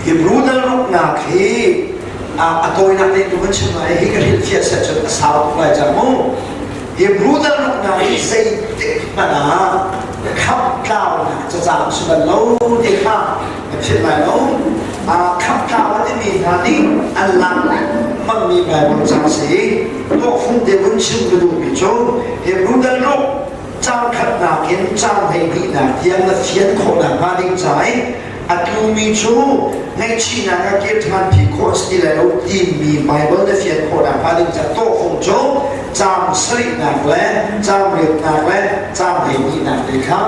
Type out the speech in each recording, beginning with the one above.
Hebrew dal ruknak hi a tawinak te tu kan chim lai hi ka hrilhfiah set cun a sau tuk lai cang mu. Hebrew dal ruknak hi zeitik hmanh ah khamh tlaunak cacang si bal lo ti kha na philh lai lo. Khamh tlau a timi hna nih an lak hmangmi Bible cang si. Tawhfung te vun chim ka duhmi cu Hebrew dal ruk cang khatnak in cang 12nak tiang na fian khawhnak hnga ding ca i a tlumi cu ngaihchihnak ah kir ṭhan pi khawh a si ti lai lo timi Baibal na fian khawhnak hnga ding ca tawhfung cu caang sarihnak le caang riatnak le caang 12nak te kha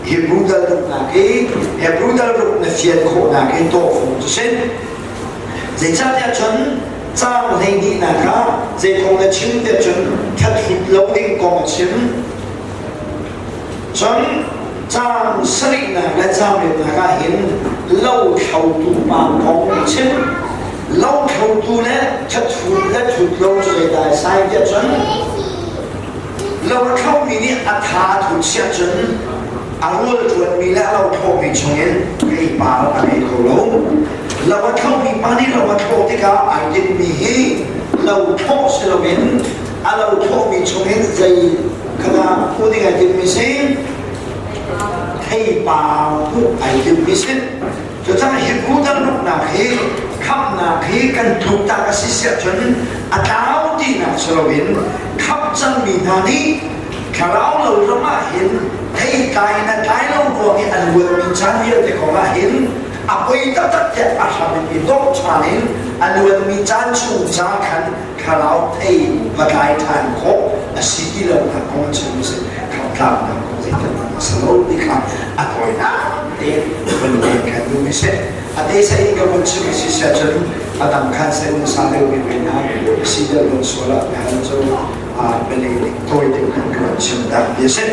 Hebrew dal ruknak i Hebrew dal ruk na fian khawhnak i tawhfung cu si. Zeicahtiah cun caang 12nak ah zei kong na chim tiah cun thathut lo ding kong a chim. Cun caang sarihnak le caang riatnak ah hin lothlotu pa kong a chim. Lothlotu le thathut le thut lo cu zeidah a sai tiah cun lo a thlomi nih a tha a thut siah cun a rual ṭuanmi le a lo thlawhmi chungin theipar a ngei kho lo. Lo a thlomi pa nih lo a thlawh tikah ai tinhmi hi lo thlawh si loin a lo thlawhmi chungin zei kha hmuh ding ai timmi si theipar hmuh ai timmi si. Cucaah hi Buddha nuknak hi khamhnak hi kan tluktak a si siah cun a tlau tinak si loin khamh cangmi hna nih thlarau lo ram ah hin theitlai na tlai lo ruang i an luatmi caan vialte kong ah hin a poi taktak tiah a hram in i dawh ṭhan in a luanmi caan chung ca khan thlarau thei va tlai ṭhan khawh a si ti lonak kong a chim si khamhtlaknak kong zeitin a si lo ti kha a tawinak tein vun len khan duhmi si. A te sa in ka vun chim si sia cun a dang khan sai um sa deuh mi ve hna si deuh lon sual ah hal cu bele tawi deuh khan ka vun chim dak ti a si.